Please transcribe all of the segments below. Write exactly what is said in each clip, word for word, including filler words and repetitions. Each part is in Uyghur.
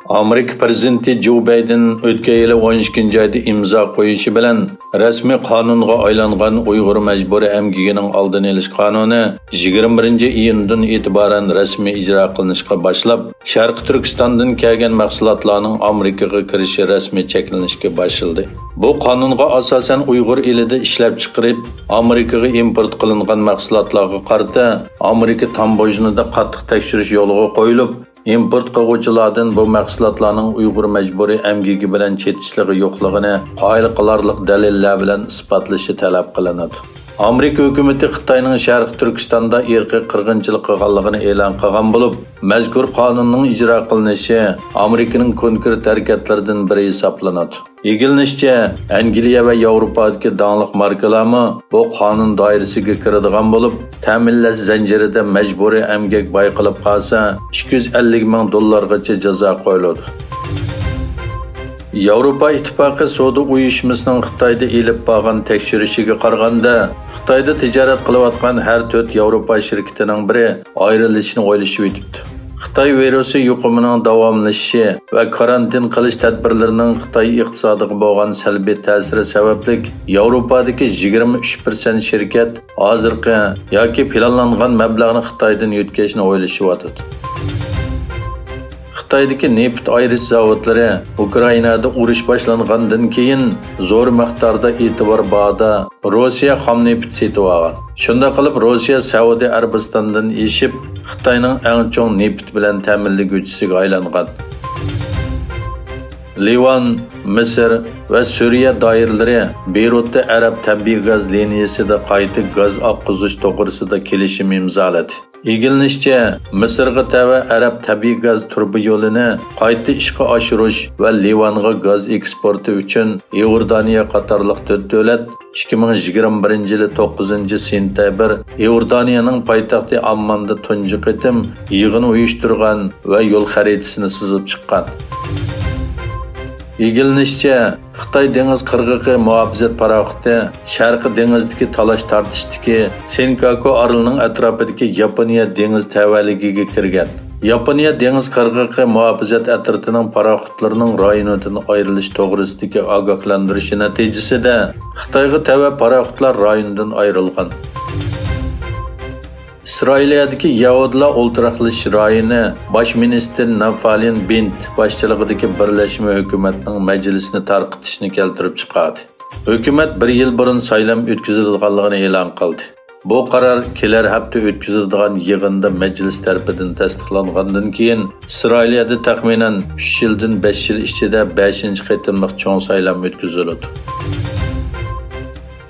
ئامېرىكا پىرېزىدېنتى جو بايدېن ئۆتكەن يىلى ئون ئىككىنچى ئايدا ئىمزا قويۇشى بىلەن، رەسمىي قانۇنغا ئايلانغان ئۇيغۇر مەجبۇرىي ئەمگىكىنىڭ ئالدىنى ئېلىش قانۇنى يىگىرمە بىرىنچى ئىيۇندىن ئېتىبارەن رەسمىي ئىجرا قىلىنىشقا باشلاپ، شەرقىي تۈركىستاندىن كەلگەن مەھسۇلاتلارنىڭ ئامېرىكىغا كىرىشى رەسمىي چەكلىنىشكە باشلىدى. بۇ قانۇنغا ئاساسەن، ئۇيغۇر ئېلىدە ئىشلەپچىقىرىپ، ئامېرىكىغا ئىمپورت قىلىنغان مەھسۇلاتلارغا قارىتا ئامېرىكا تاموژنىدا قاتتىق تەكشۈرۈش يولغا قويۇلۇپ، ئىمپورت قىلغۇچىلاردىن بۇ مەھسۇلاتلارنىڭ ئۇيغۇر مەجبۇرىي ئەمگىكى بىلەن چېتىشلىقى يوقلۇقىنى قايىل قىلارلىق دەلىللەر بىلەن ئىسپاتلىشى تەلەپ قىلىنىدۇ. ئامېرىكا ھۆكۈمىتى خىتاينىڭ شەرقىي تۈركىستاندا ئىرقىي قىرغىنچىلىق قىلغانلىقىنى ئېلان قىلغان بولۇپ، مەزكۇر قانۇننىڭ ئىجرا قىلىنىشى ئامېرىكىنىڭ كونكرېت ھەرىكەتلىرىدىن بىرى ھېسابلىنىدۇ. ئىگىلىنىشىچە، ئەنگلىيە ۋە ياۋروپادىكى داڭلىق ماركىلارمۇ بۇ قانۇن دائىرىسىگە كىرىدىغان بولۇپ، تەمىنلەش زەنجىرىدە مەجبۇرىي ئەمگەك بايقىلىپ قالسا، ئىككى يۈز ئەللىك مىڭ دوللارغىچە جازا قويۇلىدۇ. ياۋروپا ئىتتىپاقى سودا ئۇيۇشمىسىنىڭ خىتايدا ئېلىپ بارغان تەكشۈرۈشىگە قارىغاندا، خىتايدا تىجارەت قىلىۋاتقان ھەر تۆت ياۋروپا شىركىتىنىڭ بىرى ئايرىلىشنى ئويلىشىۋېتىپتۇ. خىتاي ۋىرۇسى يۇقۇمىنىڭ داۋاملىشىشى ۋە كارانتىن قىلىش تەدبىرلىرىنىڭ خىتاي ئىقتىسادىغا بولغان سەلبىي تەسىرى سەۋەبلىك، ياۋروپادىكى يىگىرمە ئۈچ پىرسەنت شىركەت ھازىرقى ياكى پىلانلانغان مەبلەغنى خىتايدىن يۆتكەشنى ئويلىشىۋاتىدۇ. خىتايدىكى نېفىت ئايرىش زاۋۇتلىرى ئۇكرائىنادا ئۇرۇش باشلانغاندىن كېيىن زور مىقداردا ئېتىبار باھادا روسىيە خام نېفىت سېتىۋالغان. شۇنداق قىلىپ، روسىيە سەئۇدى ئەرەبىستاندىن ئېشىپ، خىتاينىڭ ئەڭ چوڭ نېفىت بىلەن تەمىنلىگۈچىسىگە ئايلانغان. لىۋان، مىسىر ۋە سۈرىيە دائىرىلىرى بېيرۇتتا ئەرەب تەبىئىي گاز لىنىيىسىدا قايتا گاز ئاققۇزۇش توغرىسىدا كېلىشىم ئىمزالىدى. ئىگىلىنىشىچە، مىسىرغا تەۋە ئەرەب تەبىئىي گاز تۇرۇبا يولىنى قايتا ئىشقا ئاشۇرۇش ۋە لىۋانغا گاز ئېكسپورتى ئۈچۈن ئىئوردانىيە قاتارلىق تۆت دۆلەت ئىككى مىڭ يىگىرمە بىرىنچى يىلى توققۇزىنچى سېنتەبىر ئىئوردانىيەنىڭ پايتەختى ئامماندا تۇنجى قېتىم يىغىن ئۇيۇشتۇرغان ۋە يول خەرىتىسىنى سىزىپ چىققان. ئىگىلىنىشىچە، خىتاي دېڭىز قىرغىقى مۇھاپىزەت پاراخوتى شەرقىي دېڭىزدىكى تالاش-تارتىشتىكى سېنكاكۇ ئارىلىنىڭ ئەتراپىدىكى ياپونىيە دېڭىز تەۋەلىكىگە كىرگەن. ياپونىيە دېڭىز قىرغىقى مۇھاپىزەت ئەترىتىنىڭ پاراخوتلىرىنىڭ رايونىدىن ئايرىلىش توغرىسىدىكى ئاگاھلاندۇرۇشى نەتىجىسىدە، خىتايغا تەۋە پاراخوتلار رايوندىن ئايرىلغان. ئىسرائىلىيەدىكى يەھۇدىيلار ئولتۇراقلىشىش رايونى باش مىنىستىرى نافتالىن بېنت باشچىلىقىدىكى بىرلەشمە ھۆكۈمەتنىڭ مەجلىسىنى تارقىتىشنى كەلتۈرۈپ چىقاردى. ھۆكۈمەت بىر يىل بۇرۇن سايلام ئۆتكۈزۈلىدىغانلىقىنى ئېلان قىلدى. بۇ قارار كېلەر ھەپتە ئۆتكۈزۈلىدىغان يىغىندا مەجلىس تەرىپىدىن تەستىقلانغاندىن كېيىن، ئىسرائىلىيەدە تەخمىنەن ئۈچ يىلدىن بەش يىل ئىچىدە بەشىنچى قېتىملىق چوڭ سايلام ئۆتكۈزۈلىدۇ.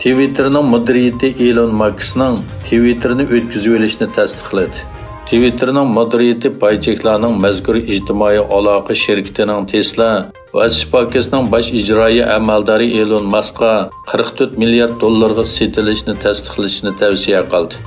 تىۋىتتېرنىڭ مۇدىرىيىتى ئېلون ماسكنىڭ تىۋىتتېرنى ئۆتكۈزۈۋېلىشنى تەستىقلىدى. تىۋىتتېرنىڭ مۇدىرىيىتى پايچېكلارنىڭ مەزكۇر ئىجتىمائىي ئالاقە شىركىتىنىڭ تېسلا ۋە سپاكسنىڭ باش ئىجرائىي ئەمەلدارى ئېلون ماسكقا قىرىق تۆت مىليارد دوللارغا سېتىلىشنى تەستىقلىشىنى تەۋسىيە قىلدى.